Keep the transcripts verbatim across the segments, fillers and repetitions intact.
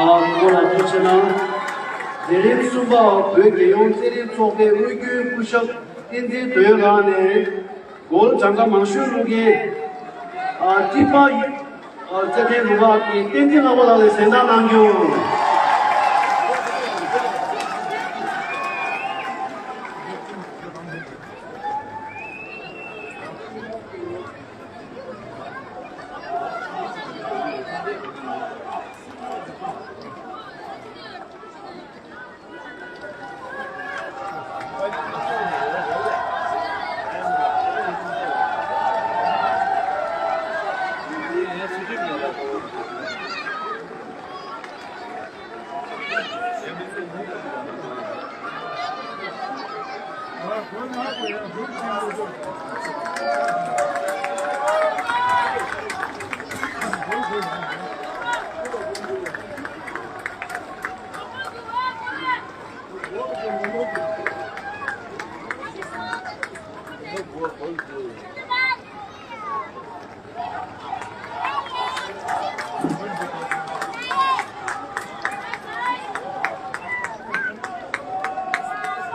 ཨ། སྐུ་ལ་ཐུགས་རྗེ་གནང་། མཛད་རིམ་གསུམ་པ་བོད་རྒྱལ་ཡོངས་རྩེད་རིགས་ཚོགས་པའི་དབུས་རྒྱུན་སྐུ་ཞབས་བསྟན་འཛིན་དོན་ལགས་ནས། གོལ་གྱངས་ཁ་མང་ཤོས་བླུག་མཁན། ཨ། ཀྲི་པ་ཡུ། ཨ། རྩེད་འགྲན་རུ་ཁག་གི་བསྟན་འཛིན་ལྷག་པ་ལགས་ལ་གཟེངས་རྟགས་གནང་རྒྱུ།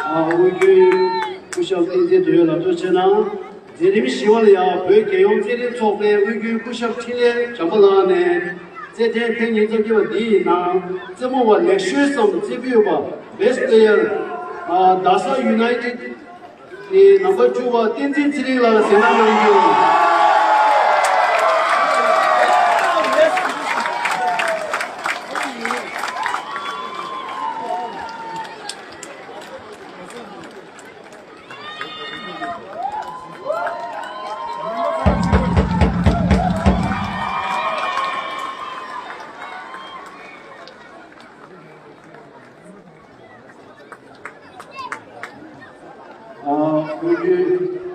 ཨ། དབུས་རྒྱུན་སྐུ་ཞབས་བསྟན་འཛིན་དོན་ལགས་ལ་ཐུགས་རྗེ་གནང་། མཛད་རིམ་བཞི་པ་ལ་ཡང་བོད་རྒྱལ་ཡོངས་རྩེད་རིགས་ཚོགས་པའི་དབུས་རྒྱུན་སྐུ་ཞབས་འཕྲིན་ལས་བྱམས་པ་ལགས་ནས། རྩེད་འགྲན་ཐེངས་ཉེར་གཅིག་པ་འདིའི་ནང་རྩེད་མོ་བ་ལེགས་ཤོས་སམ་རྩེ་ཕུད་པ། Best Player། ཨ། རྡ་ས་United ནི་རྣམ་པ་བཅུ་པ་བསྟན་འཛིན་ཚེ་རིང་ལགས་ལ་གཟེངས་རྟགས་གནང་རྒྱུ། ཨ། དབུས་རྒྱུན་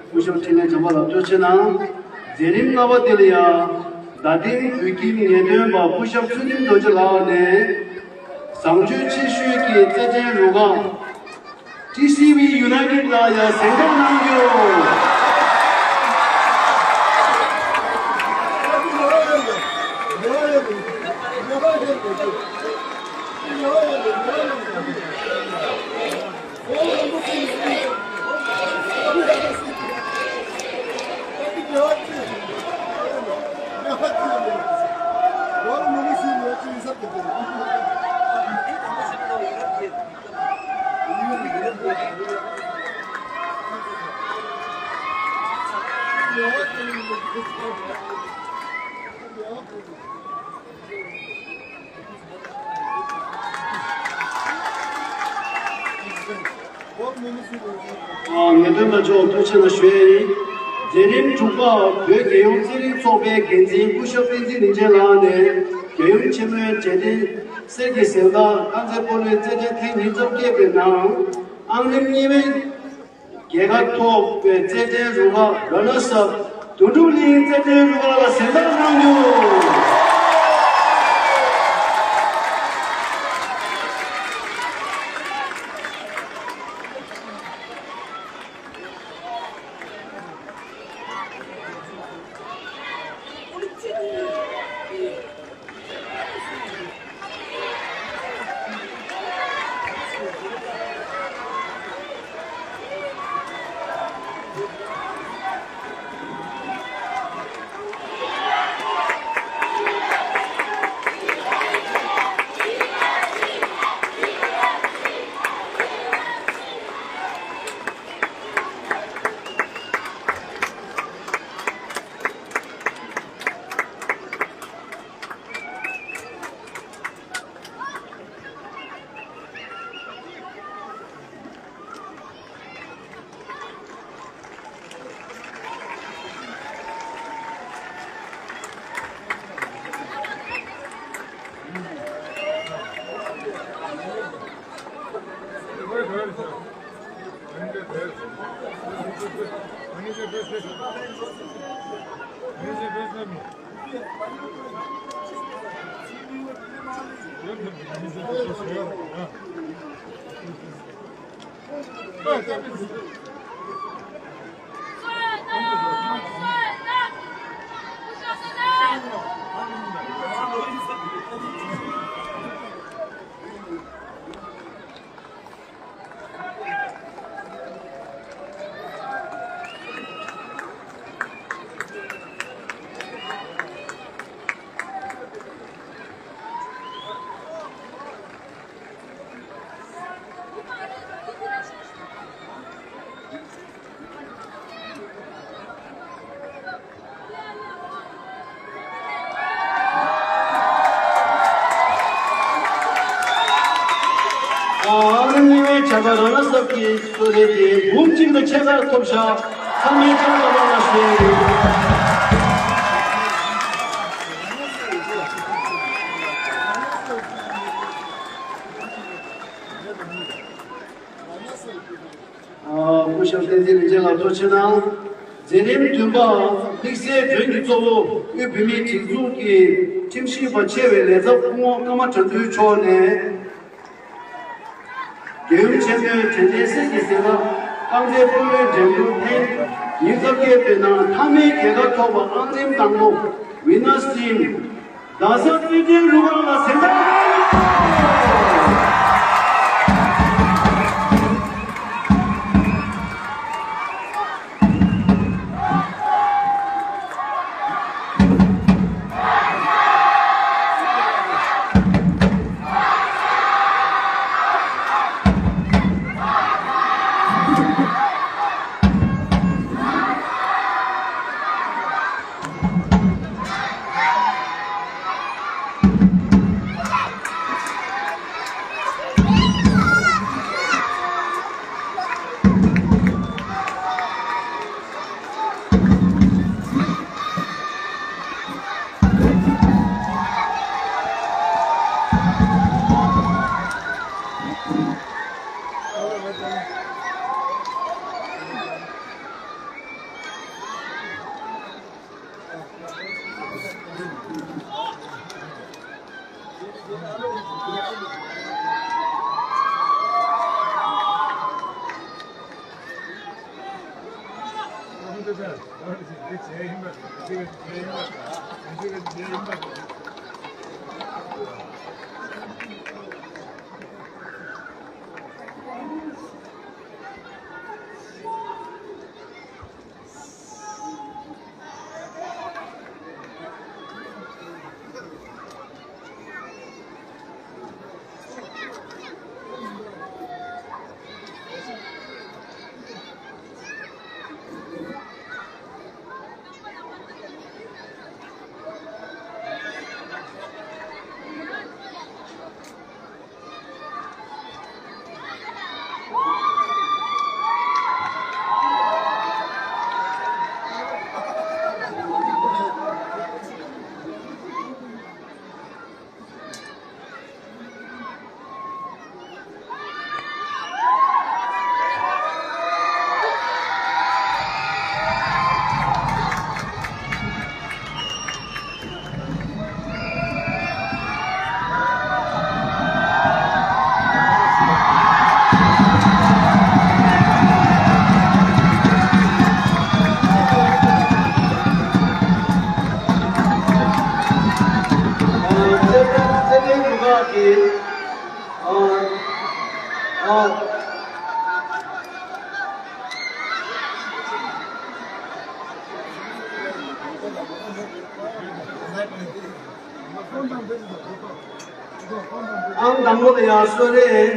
སྐུ་ཞབས་འཕྲིན་ལས་བྱམས་པ་ལགས་ཐུགས་རྗེ་གནང་། མཛད་རིམ་ལྔ་པ་དེ་ལ་ཡང་རྡ་སྟེང་བོད་ཁྱིམ་ངེས་སྟོན་པ་སྐུ་ཞབས་ཚུལ་ཁྲིམས་རྡོ་རྗེ་ལགས་ནས་བཟང་སྤྱོད་ཆེ་ཤོས་ཀྱི་རྩེད་འགྲན་རུ་ཁག་ཊི་སི་ཝི་United ལ་ཡང་གཟེངས་རྟགས་གནང་རྒྱུ། ངེས་སྟོན་པ་མཆོག་ཐུགས་རྗེ་ཆེ་གནང་ཞུ་ཡས་ཡིན། མཛད་རིམ་དྲུག་པ་བོད་རྒྱལ་ཡོངས་རྩེད་རིགས་ཚོགས་པའི་འགན་འཛིན་སྐུ་ཞབས་བསྟན་འཛིན་རིན་ཆེན་ལགས་ནས་རྒྱལ་ཡུམ་ཆེན་མོའི་རྗེས་དྲན་གསེར་གྱི་གཟེངས་རྟགས་རྐང་རྩེད་སྤོ་ལོའི་རྩེད་འགྲན་ཐེངས་ཉི་ཤུ་རྩ་བརྒྱད་པའི་ནང་ཨང་རིམ་གཉིས་པའི་རྒྱལ་ཁ་ཐོབ་པའི་རྩེད་འགྲན་རུ་ཁག་Runners Up དོན་གྲུབ་གླིང་རྩེད་འགྲན་རུ་ཁག་ལ་གཟེངས་རྟགས་གནང་རྒྱུ། ཨ་ནི་གཉིས་པའི་བྱ་དགའ་རང་ན་ཟབ་ཀྱི་གསོལ་རས་དེ་འབུམ་གཅིག་དང་ཕྱེད་ཀ་ཐོབ་ཤག་ཚང་མས་ཅང་ལ་མ་ལ་ཞེས། སྐུ་ཞབས་བསྟན་འཛིན་རིན་ཆེན་ལགས་ཐུགས་རྗེ་གནང་། མཛད་རིམ་བདུན་པ། དམིགས་བསལ་མགྲོན་གྱི་གཙོ་བོ་དབུས་བོད་མིའི་སྒྲིག་འཛུགས་ཀྱི་ཁྲིམས་ཞིབ་པ་ཆེ་བའི་ལས་ཚབ་སྐུ་ངོ་ཀརྨ་དགྲ་འདུལ་མཆོག་ནས། རྒྱལ་ཡུམ་ཆེན་མོའི་དྲན་རྟེན་གསེར་གྱི་གཟེངས་རྟགས་རྐང་རྩེད་སྤོ་ལོའི་འགྲན་བསྡུར་ཐེངས་ཉི་ཤུ་རྩ་བརྒྱད་པའི་ནང་མཐའ་མའི་རྒྱལ་ཁ་ཐོབ་པ་ཨང་རིམ་དང་པོ་Winners Team རྡ་ས་རྩེད་འགྲན་རུ་ཁག་ལ་གཟེངས་རྟགས། ཨང་དང་པོ་ལ་ཡང་གསོལ་རས་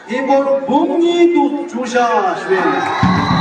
ཧིན་སྒོར་འབུམ་གཉིས་འདུག་བྱུང་ཤག་ཞུ་ཡ་ཡིན།